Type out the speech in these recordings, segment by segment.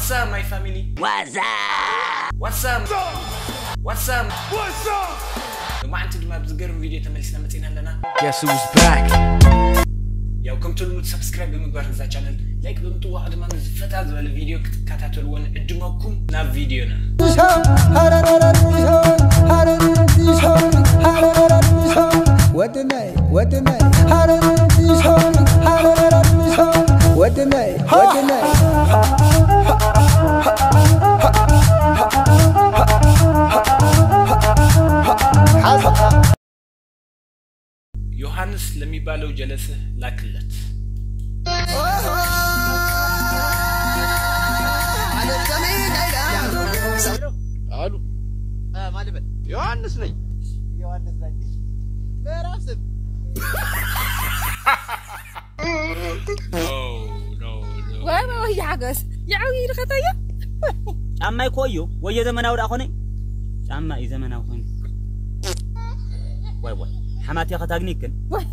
What's up, my family? What's up? What's up? What's up? What's up? ሎማዓንቲ ድማ ብዝገርም ቪድዮ ተመሊስና መፂና ኣለና። Guess who's back? ያው ከምቲ ልሙድ ሰብስክራይብ ብምግባር እዛ ቻነል፣ ላይክ ብምጥዋቕ ድማ ንዝፈታ ዝበለ ቪድዮ ክትከታተልዎ ንዕድመኩም። ናብ ቪድዮና። ወድነይ ወድነይ ወድነይ ወድነይ ዮሐንስ ለሚባለው ጀለስህ ላክለት። አሉ ማልበል ዮሐንስ ነኝ። ዮሐንስ ነኝ። ምዕራፍ ስም ወይ ወይ ወይ ሓጎስ የዕውይ ድኸተዮ ጫማይ ኮዮ ወዮ ዘመናዊ ደኣ ኮነ ጫማ እዩ ዘመናዊ ኮይኑ ወይ ወይ ሓማት ያኸታግኒክን ወይ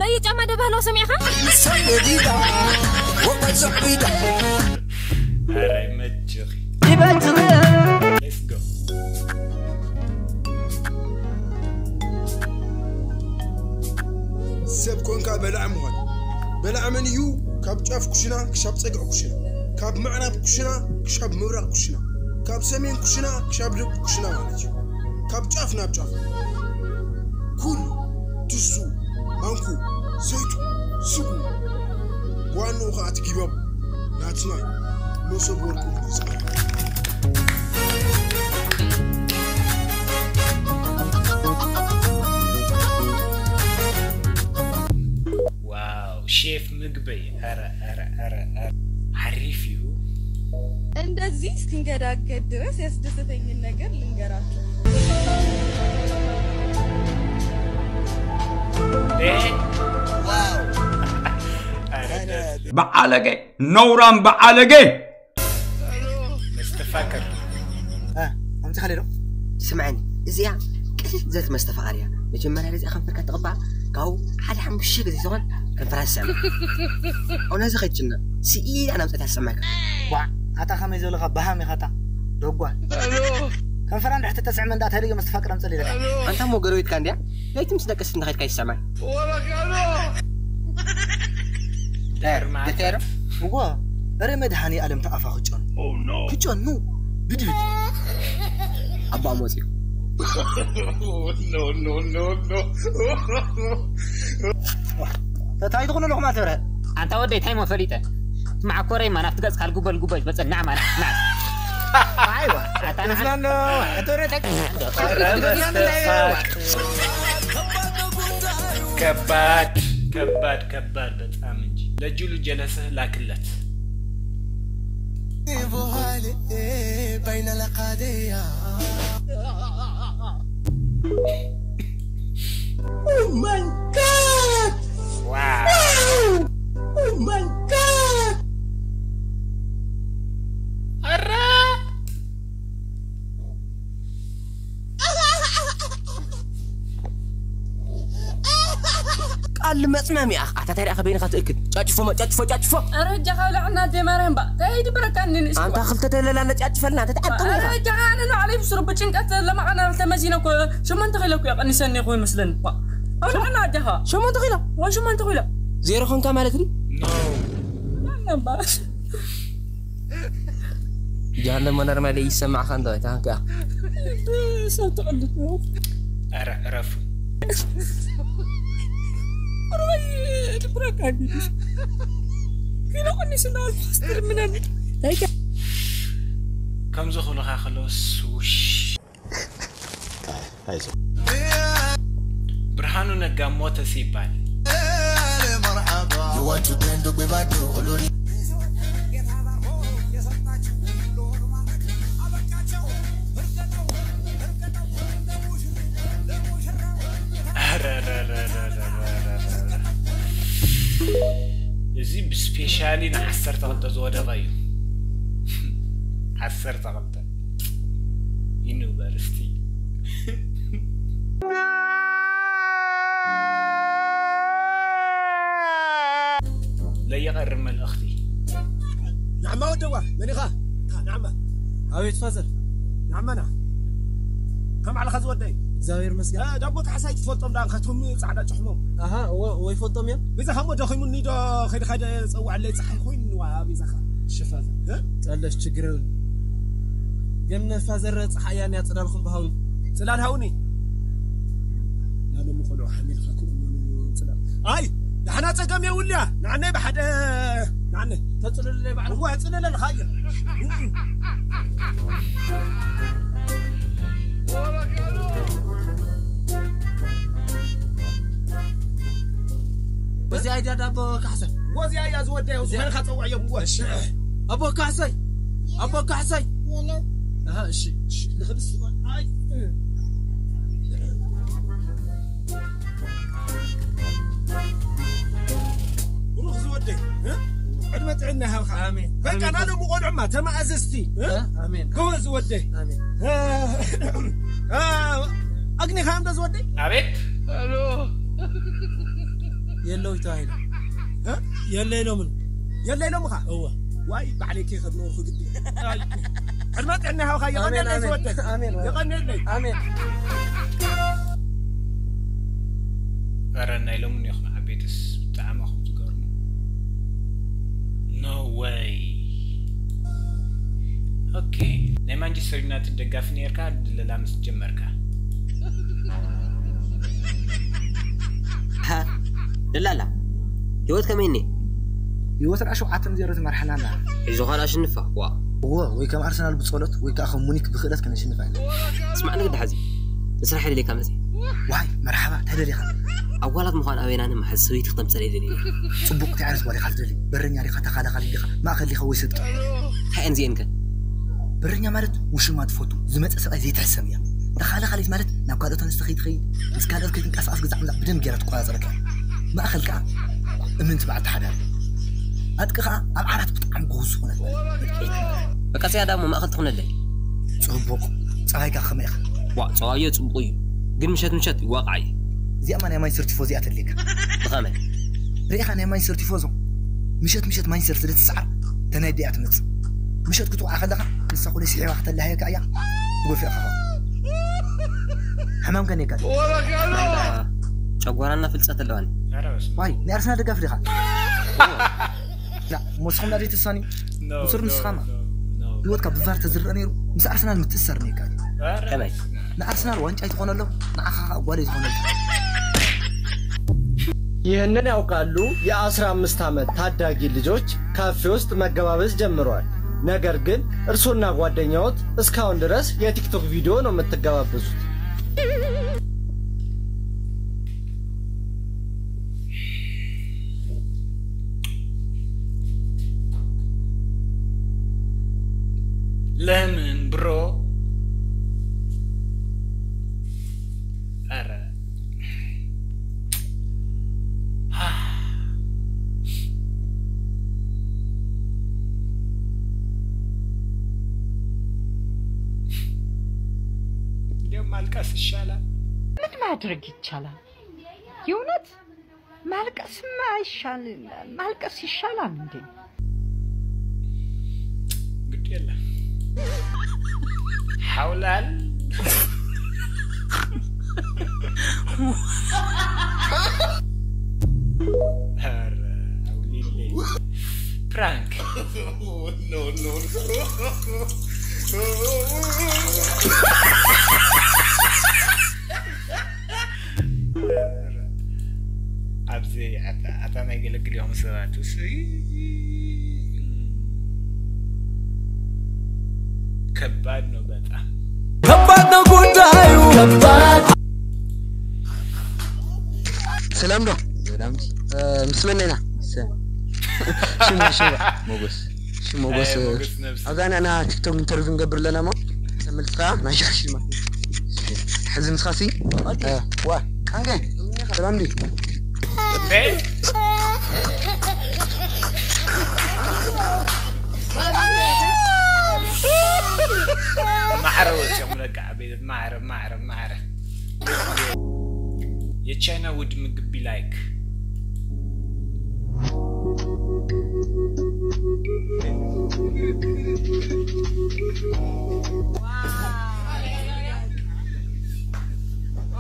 ናይ ጫማ ደባህላው ሰሚዕኻ ሰበዲዳ ወቀዘቢዳ ኧረ ይመችኺ ይበልጽ Let's go። ሰብ ኮንካ በላዕ ምዃን። በላዕ መን እዩ? ካብ ጫፍ ኩሽና ክሻብ ጸግዒ ኩሽና፣ ካብ ምዕራብ ኩሽና ክሻብ ምብራቕ ኩሽና፣ ካብ ሰሜን ኩሽና ክሻብ ደቡብ ኩሽና ማለት እዩ። ካብ ጫፍ ናብ ጫፍ ኩሉ ድስቱ፣ ማንኩ፣ ሰይቱ፣ ስጉ፣ ብዋንኡ ኸዓ እቲ ጊባቦ ናትና እዩ። መሶብ ወርቂ እዩ ዝቐርብ። ዋው ሼፍ ምግበይ ኧረ ኧረ ኧረ ኧረ ሓሪፍ እዩ። እንደዚህ እስክንገዳገድ ድረስ ያስደሰተኝን ነገር ልንገራችሁ። እ ኧረ ደስ በዓለገ ነውራም በዓለገ መስተፋቅር ከምዚ ከለ ዶ ስምዐኒ እዚኣ ቅልል ዘት መስተፋቕር እያ መጀመርያ ገዚኣ ከንፈርካ ትቕባእ ካብኡ ሓደ ሓሙሽተ ግዜ ዝኾን ከንፈራ ትስዕማ ኣብነዚ ከይትጭነ ስኢላ ናምፀት ያሰማካ ዋ ኣታ ከመይ ዘለኻ በሃም ኢኻ ኣታ ደጓል ከንፈራ እንድሕር ተተስዕመ እንዳተልዮ መስተፋቅር ኣምፀል ኢለካ ኣንታ እሞ ጎረቤትካ እንድያ ለይቲ ምስ ደቀስት እንዳኸድካ ይሰማይ እዎ እረ መድሃኒ ኣለም ተኣፋ ክጨኑ ክጨኑ ብድድ ኣቦኣ መፅዩ እንታይ ትኾኑ ኣለኹም ኣልተብረ ኣንታ ወደይ እንታይ ሞ ፈሊጠ እቲ መዓኮረይ ማ ናብቲ ገጽካ ልጉበ ልጉበ ዝመጸና ማ ናት ኣይዋ ኣታ ንዓና እዝናኖ ኣተረተክ ከባድ ከባድ ከባድ በጣም እንጂ ለጅሉ ጀለስህ ላክለት በይነ ለቃደያ Oh my god! ዋው Oh my god! ኧረ ቃል መጽመም ይኣኽ ኣታ ታዲያ ከበይንኻ ትእክል ጫጭፎ ማ ጫጭፎ ጫጭፎ ኧረ እጃኻ ውልዕና ኣዴ ማርያም ባ እንታይ ይድብረካ እኒን እስኮ ኣንታ ክልተ ተለላለ ጫጭፈልና ተጣጥሞ ኧረ ኢኻ እጃኻ ኣነ ንባዕለይ ብስሩ ብጭንቀት ለማቐና ተመዚነ እኮ ሸሞንተ ኪሎ እኮ የቐኒሰኒ እኮ ይመስለኒ ባ ውልዕና ኣዴኻ ሸሞንተ ኪሎ ወይ ሸሞንተ ኪሎ ዜሮ ኾንካ ማለት ድዩ ኖ ኣነባ ጃሃንም መነርማ ለይ ይሰማዕኻ እንዶ ኣይታንካ ሰብ ትቐልድ ኧረ ዕረፉ ሩይ ድብረካ ኪሎ ቀኒስና ኣልፋስትር ምናምን ከምዚ ክብሉኻ ከለውስ ውሽ ብርሃኑ ነጋ ሞተ ሲባል እዚ ብስፔሻሊ ንዓሰርተ ክልተ ዝወደቐ እዩ። ዓሰርተ ክልተ ዩኒቨርሲቲ ለይቐርብ መልእኽቲ ንዓማ ወደዋ መን ኢኻ ናዕማ። ኣቤት ፋዘር። ናዕማና። ከም ዓለኻ ዝወደይ? እግዚኣብሔር ይመስገን። እ፣ ዳቦ ካሕሳይ ትፈልጦም ደኣ፣ ካቶም ጻዕዳ ጭሕሞም። ኣሃ፣ እወ፣ እወ፣ ይፈልጦም እዮም። በዛ ኸሞ ደኺሙኒ ዶ፣ ከይደ፣ ከይደ ጸውዐለይ፣ ጸሓይ ኮይኑዋ፣ በዛ ኸ። እሺ ፋዘር። እ? ጠለሽ ችግር የብሉን። ግን ፋዘር፣ ጸሓይ እያ ጽላልኩም ብሃውኒ። ጽላል ሃውኒ? ናሎም ቆልዑ ሓሚልካ ክእመኑ ጽላል። ኣይ፣ ንሕና ጸገም የብሉያ። ንዓነይ ብሓደ፣ ንዓነይ። ተጽልሉለይ ባዕልኹም። እዋ፣ ጽለለልኻ እየ። እዚኣ እያ ዳቦ ካሕሳይ። እዚኣ እያ ዝወደይ፣ እዚኣ። ዝኾነ ኸጸውዕ እዮም፣ እዋ። እሺ። ኣቦ ካሕሳይ፣ ኣቦ ካሕሳይ። ኣሃ፣ እሺ፣ እሺ። ንኽድስ፣ ኣይ። ብሩኽ ዝወደይ፣ እ? ዕድመ ጥዕና ይሃብኻ። ኣሜን። በቃ፣ ኣሜን። ናሎም ቆልዑማ ተማእዘዝቲ፣ እ? እ? ኣሜን። ጎበዝ ዝወደይ። ኣሜን። እ፣ እ፣ ኣግኒኻዮም ዶ ዝወደይ? ኣቤት። ኣሎ። የለውይ ተባሂሉ። እ? የለ ኢሎምን። የለ ኢሎምኻ? እወ። ዋይ፣ ባዕለይ ከይኸድ ነበርኩ ግዲ። ኣይ። ዕድመ ጥዕና ይሃብኻ፣ ኣሜን፣ የቐንየለይ ኣሜን። ዝወደይ። ኣሜን። የቐንየለይ። ኣሜን። ኧረ ናይ ሎሚ እኒኦኹም ዓበይትስ ብጣዕሚ ኢኹም ትገርሙ። No way። ኦኬ፣ ናይ ማንቸስተር ዩናይትድ ደጋፊ ነይርካ ድለላ ምስ ጀመርካ? ሃ፣ ደላላ፣ ህይወት ከመይ እኒ? ህይወት ደኣ ሸውዓተ ዜሮ ትመርሓና ኣላ። ሒዙ ኸኣ ኣሽንፋ፣ ዋ። እወ፣ ወይ ከም ኣርሰናል ብጸሎት፣ ወይ ከኣ ከም ሙኒክ ብክእለት ከነሽንፋ ኢና። ስማዕ ንግዲ ሓዚ፣ ንስራሕ የድልየካ መጺእ። ዋይ፣ መርሓባ፣ እንታይ ደሊኻ? ኣዋላት ምዃን ኣበይናን መሓዝ ሰበይቲ ክተምጸለይ ደሊና። ጽቡቕ፣ እንታይ ዓይነት ጓል ኢኻ ትደሊ? በረኛ ዲኻ፣ ተኻላኻሊ ዲኻ፣ ማእከል ዲኻ ወይስ ኣጥቂ? እንታይ እየን እዚኤን ከ? በረኛ ማለት ውሽማ ትፈቱ፣ ዝመጸ ሰብኣይ ዘይትሕሰብ እያ። ተኻላኻሊት ማለት ናብ ካልኦት ኣንስቲ ከይትኸይድ፣ ምስ ካልኦት ከይትንቀሳቐስ፣ ግዛዕ ምዛዕ ብደንብ ገይራ ትቆጻጸረካ። ማእከል ከኣ እምንቲ በዓል ተሓዳሪ። ኣጥቂ ከኣ ኣብ ዓራት ብጣዕሚ ጎበዝ ዝኾነት ማለት እዩ። በቃ እዚኣ ደኣ እሞ ማእከል ትኹነለይ። ጽቡቕ። ጸባይካ ከመይ ኢኻ? ዋ፣ ጸባዮ ጽቡቕ እዩ፣ ግን ምሸት ምሸት ይዋቃዕ እዩ። እዚኣማ ናይ ማንቸስተር ቲፎዞ እያ ተድልየካ። ብኸመይ? ርኢኻ ናይ ማንቸስተር ቲፎዞ ምሸት ምሸት ማንቸስተር ስለ ትስዓር ተናዲያ ትመጽእ። ምሸት ክትውዓ ከለኻ ንሳ ኩሉ ስሒባ ከተላህየካ እያ። ትጎፊ ኢኻ። ሕማም ከኔካ። ጨጓራና ፍልጸት ኣለዋኒ። ኧረ በስመ ኣብ። ዋይ፣ ናይ ኣርሰናል ደጋፊ ዲኻ? ላ፣ ሞስኹም ናደይ ትሳኒ? ኖ፣ ብሱር ኖ፣ ንስኻማ። ኖ፣ ኖ። ህይወትካ ብቫር ተዝረአ ነይሩ፣ ምስ ኣርሰናል ምትእሰር ነይካ እዩ። ኧረ ከመይ? በስመ ኣብ። ንኣርሰናል ዋንጫ ኣይትኾነሎም፣ ንዓኻ ኸኣ ጓል ኣይትኾነልካ። ይህንን ያውቃሉ? የአስራ አምስት ዓመት ታዳጊ ልጆች ካፌ ውስጥ መገባበዝ ጀምረዋል። ነገር ግን እርሶና ጓደኛዎት እስካሁን ድረስ የቲክቶክ ቪዲዮ ነው የምትገባበዙት። ለምን ብሮ? ኧረ። እንዲያውም ማልቀስ ይሻላል። ምን ማድረግ ይቻላል? የእውነት ማልቀስማ ይሻል-፣ ማልቀስ ይሻላል እንዴ? ግድ የለም። ሓውላል። ኧረ፣ ኣውሊሌ። ፕራንክ። ኖ፣ ኖ፣ ኖ። ኣብዚ ኣታ፣ ኣታ ናይ ገለግል እዮም ሰባት። እሱ ከባድ ነው በጣም። ከባድ ነው ጉዳዩ። ከባድ። ሰላም ዶ? ሰላም። እ፣ ምስ መን ኢና? ሰ-፣ ሽም፣ ሽም። ሞጎስ። ሽም ሞጎስ። ኣይ፣ ሞጎስ ነብሲ። ኣብዛ ንሕና ቲክቶክ ኢንተርቪው ንገብር ኣለና እሞ፣ ተመልክትካ ናይ ሻሕ ሽልማት። ሕዚ ንስኻሲ? እ፣ ዋ፣ ካንገ፣ ሰላም ድዩ? እንዴ? ማዕረ ወፂኦም ለካ ዓበይቲ፣ ማዕረ፣ ማዕረ፣ ማዕረ። የቻይና ውድ ምግቢ ላይክ። Oh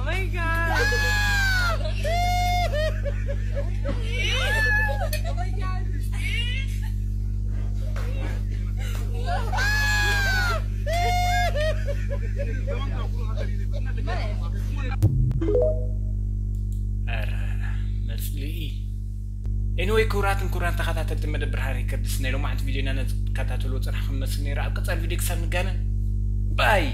my god. መጽልኢ። Anyway፣ ክቡራትን ክቡራን ተኸታተልቲ መደብ ብርሃን ሪከርድስ፣ ናይ ሎማዓንቲ ቪድዮና ነዚ ክትከታተልዎ ጽናሕኩም መስል ነይሩ። ኣብ ቀጻሊ ቪድዮ ክሳብ ንጋነ፣ ባይ።